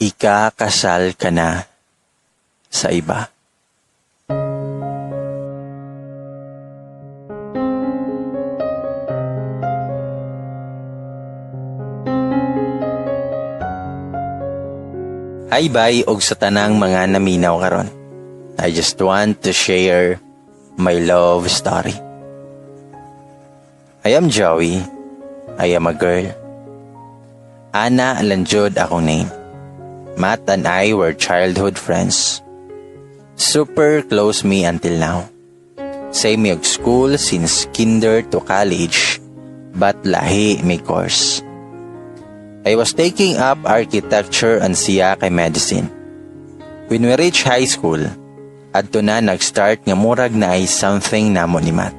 Ikakasal ka na sa iba. Hi bye og sa tanang mga naminaw karon. I just want to share my love story. I am Joey. I am a girl. Ana lang jud akong name. Matt and I were childhood friends. Super close me until now. Same mi og school since kinder to college, but lahi mi course. I was taking up architecture and siya kay medicine. When we reach high school, adto na nag-start nga murag na ay something namo ni Matt.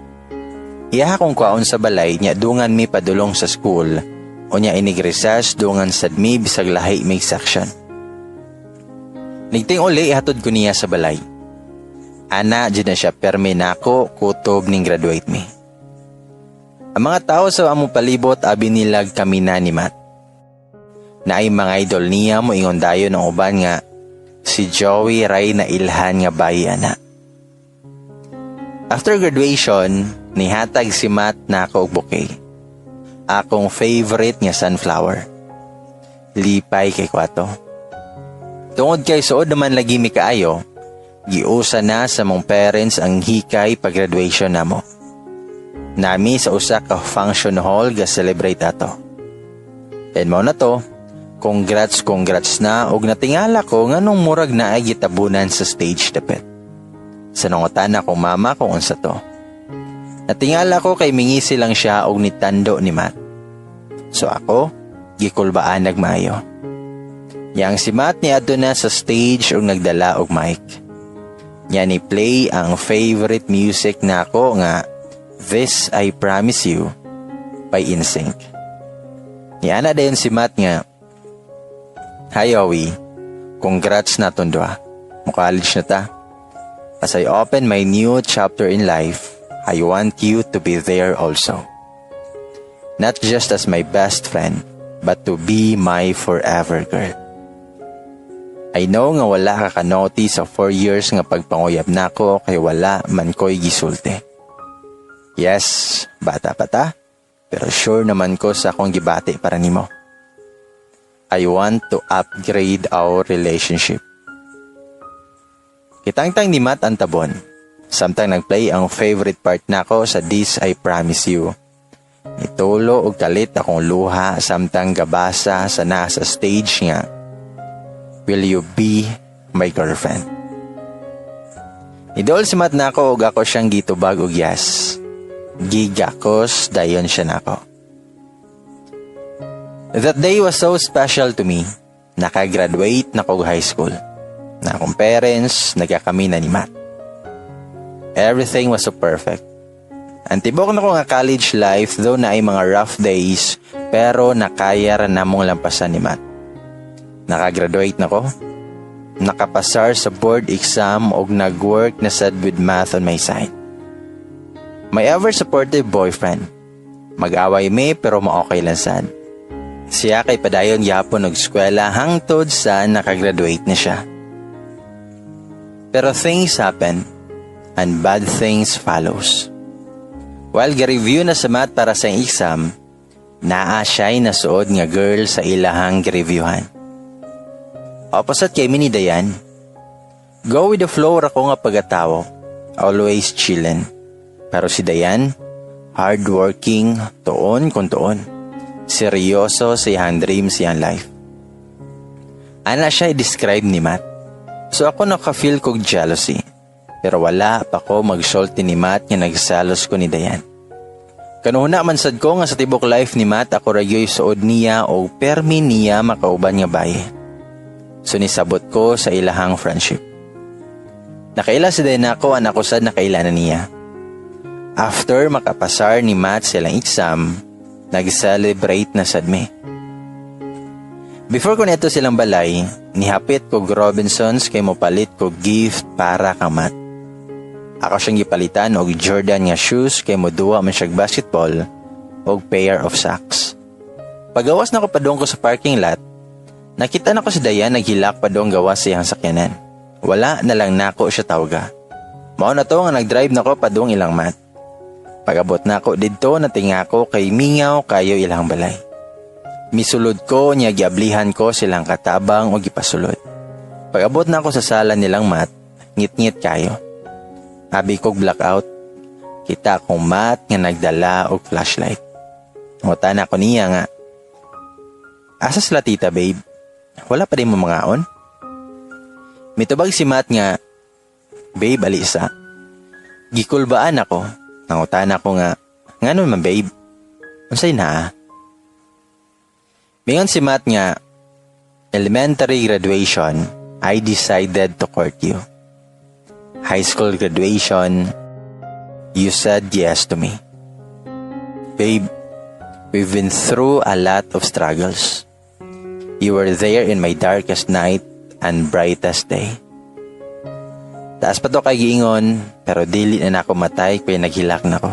Iya akong kwaon sa balay nya dungan mi padulong sa school o nya inig recess dungan sad mi bisag lahi mig section. Nigting uli ihatod ko niya sa balay. Ana jud na siya permi nako kutob ning graduate mi. Ang mga tao sa among palibot abi nilag kami na ni Matt. Naay mga idol niya mo ingon dayon ang uban nga si Joey ray na ilhan nga bayi ana. After graduation, nihatag si Matt na ako og bouquet. Akong favorite nga sunflower. Lipay kay kwato. Tungod kay suod naman lagi mi kaayo, giusa na sa mong parents ang hikay pag-graduation namo. Nami sa usa ka function hall ga celebrate ato. And mao na to, congrats, congrats na og natingala ko nganong murag na ay gitabunan sa stage dapit. Sa nangutan akong mama kung unsa to. Natingala ko kay mingisi lang siya og nitando ni Matt. So ako, gikulbaan nagmayo. Yang si Matt niadto na sa stage og nagdala og mic. Nya ni play ang favorite music nako nga This I Promise You by NSYNC. Niana dayon si Matt nga, "Hi Owie, congrats na tong duha. Mo-college na ta. As I open my new chapter in life, I want you to be there also. Not just as my best friend, but to be my forever girl. I know nga wala ka ka-notice sa 4 years nga pagpanguyab nako kay wala man ko'y gisulti. Yes, bata pa ta, pero sure naman ko sa akong gibati para nimo. I want to upgrade our relationship." Kitangtang ni Matt ang tabon. Samtang nagplay ang favorite part nako sa This I Promise You. Nitulo og kalit akong luha samtang gabasa sa nasa stage nga, "Will you be my girlfriend?" Idol si Matt nako og ako siyang gitubag og yes. Gigakos dayon siya nako. That day was so special to me. Nakagraduate na kog high school. Na akong parents, nagkakami na ni Matt. Everything was so perfect. Ang tibok na ko nga college life, though na ay mga rough days, pero nakaya ra namong lampasan ni Matt. Nakagraduate na ko. Nakapasar sa board exam og nag-work na sad with Matt on my side. My ever supportive boyfriend. Mag-away mi pero ma-okay lang sad. Siya kay padayon gyapon og eskwela hangtod sa nakagraduate na siya. Pero things happen and bad things follows. While ga-review na sa Matt para sa exam, naa siya'y nasuod nga girl sa ilahang gi-reviewhan. Opposite kay mi ni Dayan. Go with the flow ra ko nga pagkatawo. Always chillin'. Pero si Dayan, hardworking, tuon kung tuon. Seryoso sa iyang dreams, iyang life. Ana siya i-describe ni Matt. So ako naka-feel kog jealousy. Pero wala pa ko magsulti ni Matt nga nagsalos ko ni Dayan. Kanuhuna man sad ko nga sa tibok life ni Matt ako ra gyoy suod niya o permi niya makauban nga baye. So nisabot ko sa ilahang friendship. Nakaila si Dayan ako, anak ko sad nakaila na niya. After makapasar ni Matt sa ilang exam, nag-celebrate na sad mi. Before ko neto silang balay, nihapit ko Robinsons kay mopalit ko gift para kang Matt. Ako siyang gipalitan og Jordan nga shoes kay moduwa man siyag basketball og pair of socks. Pagawas na ko padung ko sa parking lot, Nakita nako si Dayan naghilak padong gawas sa iyang sakyanan. Wala na lang nako siya tawga. Mao na to nga nag-drive nako padong ilang mat. Pag-abot nako didto, natinga ko kay mingaw kayo ilang balay. Misulod ko niya, giablihan ko silang katabang o gipasulod. Pag-abot nako sa sala nilang mat, ngit-ngit kayo. Abi kog blackout. Kita akong mat nga nagdala og flashlight. Ngutana ko niya nga, "Asa sila tita, babe? Wala pa diay mo mangaon?" Mitubag si Matt nga, "Babe, alisa." Gikulbaan ako. Nangutana ko nga, "Ngano man, babe? Unsay naa?" Mingon si Matt nga, "Elementary graduation, I decided to court you. High school graduation, you said yes to me. Babe, we've been through a lot of struggles. You were there in my darkest night and brightest day." Taas pa to kay giingon, pero dili na nako matay kay naghilak na ko.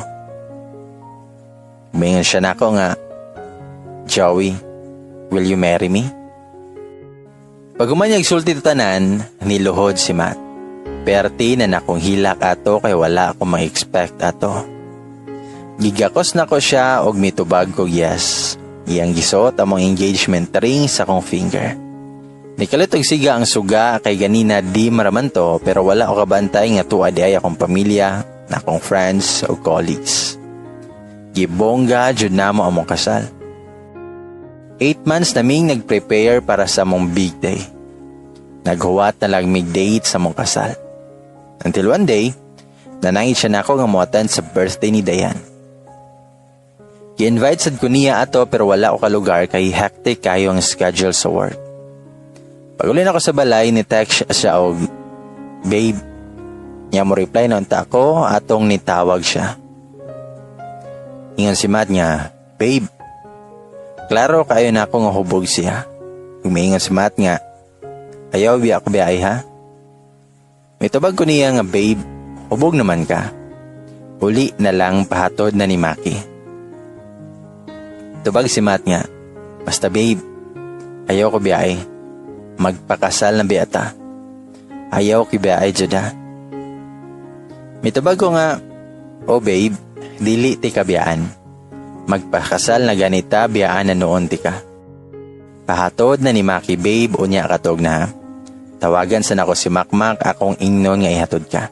Mingon siya nako nga, "Joey, will you marry me?" Pag human sulti tanan, niluhod si Matt. Perti na nakong hilak ato kay wala ako ma-expect ato. Gigakos nako siya og mitubag kog yes. Iyang gisuot among engagement ring sa akong finger. Nikalit og siga ang suga kay ganina di maraman to, pero wala ko kabantay nga tuwa di ay akong pamilya, akong friends o colleagues. Gibongga jud namo among kasal. 8 months naming nag-prepare para sa among big day. Naghuwat na lang mig date sa among kasal. Until one day, nanangit siya nako nga mo-attend sa birthday ni Dayan. Gi-invite sad ko niya ato pero wala ko kalugar kay hectic kayo ang schedule sa work. Pag-uli nako sa balay, ni text siya og, "Babe." Nya mo reply na unta ako atong nitawag siya. Ingon si Matt nga, "Babe." Klaro kayo na ako nga hubog siya. Umiingon si Matt nga, "Ayaw biya ako biyay ha." Mitubag ko niya nga, "Babe, hubog naman ka. Uli na lang, pahatod na ni Maki." Tubag si Matt nga, "Basta babe, ayaw ko biyay. Magpakasal na biya ta. Ayaw ki biyay jud ha." Mitubag ko nga, "Oh babe, dili ti kabiyaan. Magpakasal na ganita, biyaan na noon ti ka. Pahatod na ni Maki, babe, unya katog na ha. Tawagan sa nako si Makmak, akong ingnon nga ihatod ka."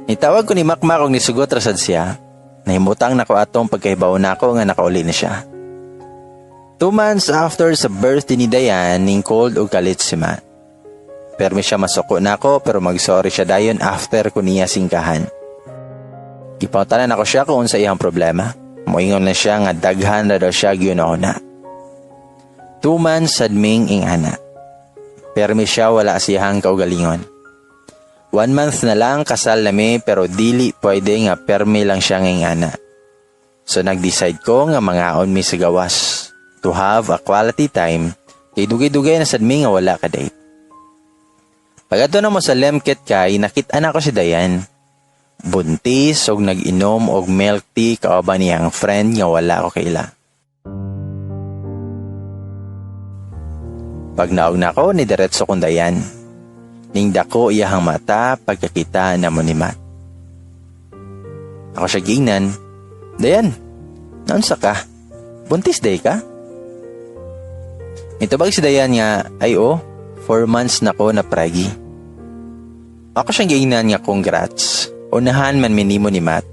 Nitawag ko ni Makmak og nisugot ra sad siya. Nahimutang nako atong pagkahibaw nako nga nakauli na siya. 2 months after sa birthday ni Dayan, ning cold og kalit si Matt. Permi siya masuko nako pero mag-sorry siya dayon after ko niya singkahan. Gipangutanan nako siya kung unsa iyang problema. Moingon na siya nga daghan na daw siya gyunahuna. 2 months sad ming ingana. Permi siya wala siyang kaugalingon. One month na lang kasal nami pero dili pwede nga permi lang siya ngingana. So nag-decide ko nga mangaon mi sa gawas to have a quality time kay dugay-dugay na sad mi nga wala ka date. Pag-adto namo sa Lemket kay nakita na ko si Dayan. Buntis og nag-inom og milk tea kauban niyang friend nga wala ko kaila. Pag naog na ko, ni diretso kong Dayan. Ning dako iyahang mata pagkakita namo ni Matt. Ako siya gingnan, "Dayan, naunsa ka? Buntis diay ka?" Mitubag si Dayan nga, "Ay oh, 4 months na ko na pregi." Ako siyang giingnan nga, "Congrats. Unahan man minimo ni Matt.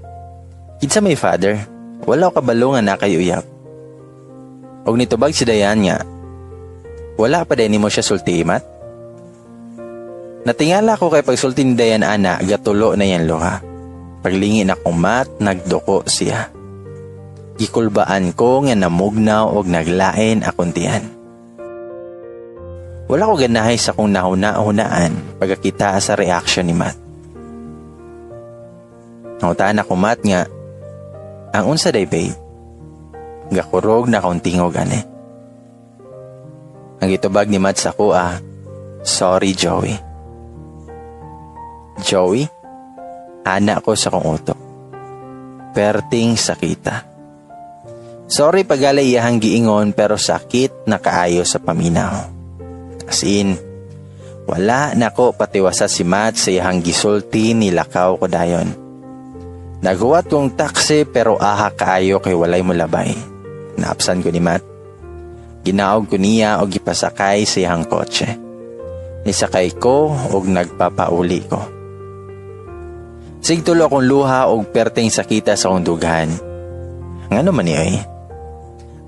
Kinsa may father? Wala ko kabalo nga na kay uyab." Og nitubag si Dayan nga, "Wala pa din nimo siya sulti, Matt?" Natingala ko kay pagsulti ni Dayan ana, gatulo na yan luha. Paglingi na kong Matt, nagduko siya. Gikulbaan ko nga namugnaw og naglain akong tiyan. Wala ko ganahay sa kong nahuna-hunaan pagkakita sa reaction ni Matt. Nangutaan ako Matt nga, "Ang unsa day, babe? Gakurog na akong tingog ane." Ang gitubag ni Matt sa ko ah, "Sorry, Joey." "Joey?" Ana ko sa kong utok. Perting sakita. Sorry pagali iyahang giingon, pero sakit na kaayo sa paminaw. As in, wala nako patiwasa si Matt sa iyahang gisulti, nilakaw ko dayon. Naghuwat kong taxi pero aha kaayo kay walay molabay. Naapsan ko ni Matt. Ginaog ko niya og gipasakay sa iyahang kotse. Nisakay ko og nagpapauli ko. Sigtulo akong luha og perting sakita sa akong dughan. Ngano man ni oy?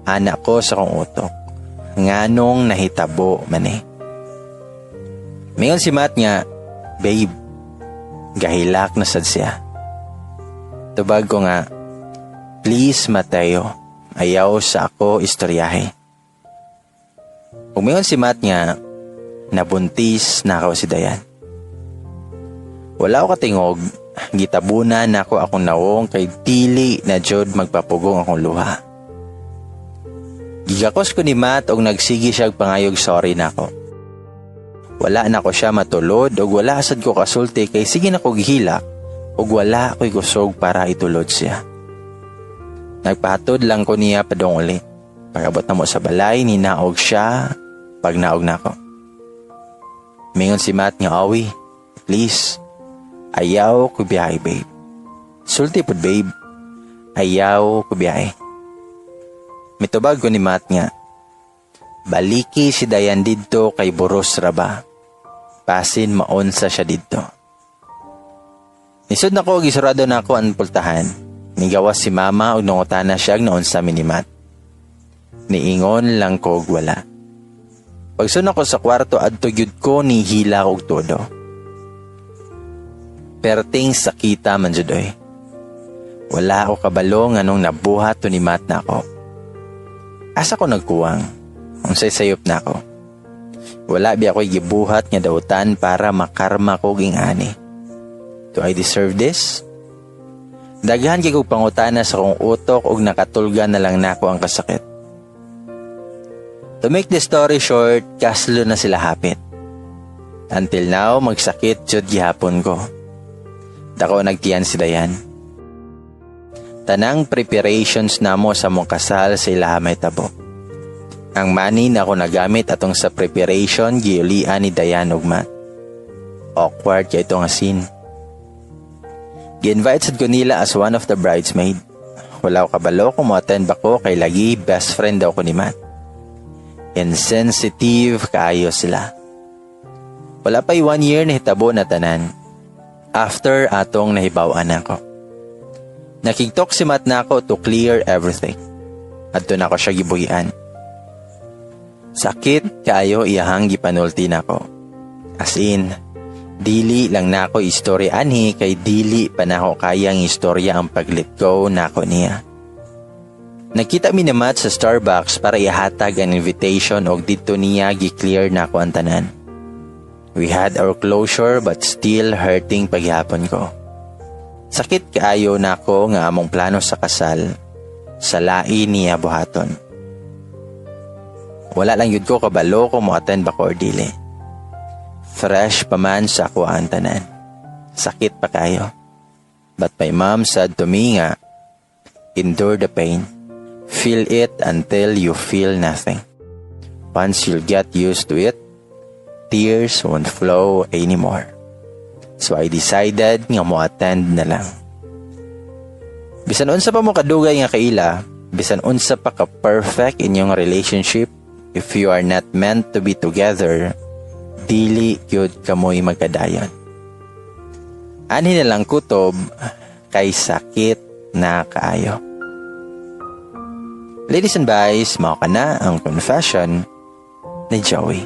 Ana ko sa akong utok. Nganong nahitabo man eh? Mingon si Matt nga, "Babe, gahilak na sad siya." Tubag ko nga, "Please, Mateo, ayaw sa ako istoryahe." Ug mingon si Matt nga, nabuntis na ako si Dayan. Wala ko katingog, gitabunan nako akong nawong kay dili na jud magpapugong akong luha. Gigakos ko ni Matt og nagsigi siya og pangayog sorry nako. Wala na ko siya matulod og wala sad ko kasulti kay sige na ko gihilak og wala ko'y kusog para itulod siya. Nagpahatod lang ko niya padong uli. Pag-abot na mo sa balay, ninaog siya pag naog nako. Mingon si Matt nga, "Awi, please, ayaw ko biyahe, babe. Sulti pod, babe, ayaw ko biyahe." Mitubag ko ni Matt nga, "Baliki si Dayan didto kay buros ra ba. Basin maunsa siya didto." Nisod nako, gisurado na ako ang pultahan. Nigawas si mama ug nangutana siya og naunsa mi ni Matt. Niingon lang ko og wala. Pagsun ako sa kwarto, adto gyud ko nihila og todo. Perting sakita man jud oy. Wala ako kabalo nganong nabuhat to ni Matt nako. Asa ko nagkuwang? Unsay sayop nako? Wala biya ako'y gibuhat nga dautan para makarma ko ging ani. Do I deserve this? Daghan kay kog pangutana sa akong utok ug nakatulga na lang nako ang kasakit. To make the story short, kaslo na sila hapit. Until now, magsakit jud gihapon ko. Dako nagtiyan si Dayan. Tanang preparations namo sa mong kasal sa ilaha may tabo. Ang money na ako nagamit atong sa preparation, giulian ni Dayan ug Matt. Awkward kay ito nga scene. Gi-invite sad ko nila as one of the bridesmaid. Wala ko kabalo kung mo-attend ba ko kay lagi best friend daw ko ni Matt. Insensitive kaayo sila. Wala pa'y one year na hitabo na tanan. After atong nahibaw-an ako. Nakigtalk si Matt nako to clear everything. Adto nako siya gibuhian. Sakit kaayo iyahang gipanulti nako. As in, dili lang nako istorya anhi kay dili pa nako kayang istorya ang pag-let go nako niya. Nagkita mi ni Matt sa Starbucks para ihatag ang invitation og didto niya gi-clear nako ang tanan. We had our closure but still hurting paghapon ko. Sakit kaayo nako nga among plano sa kasal sa lain niya buhaton. Wala lang yun ko kabalo kung mo-attend ba ko or dili. Fresh pa man sa ako ang tanan. Sakit pa kayo. But my mom said to me nga, "Endure the pain. Feel it until you feel nothing. Once you'll get used to it, tears won't flow anymore." So I decided nga mo attend na lang. Bisan unsa pa mo kadugay nga kaila, bisan unsa pa ka perfect inyong relationship, if you are not meant to be together, dili gyud kamoy magkadayon. Anhi na lang kutob kay sakit na kaayo. Ladies and guys, mao kana ang confession ni Joey.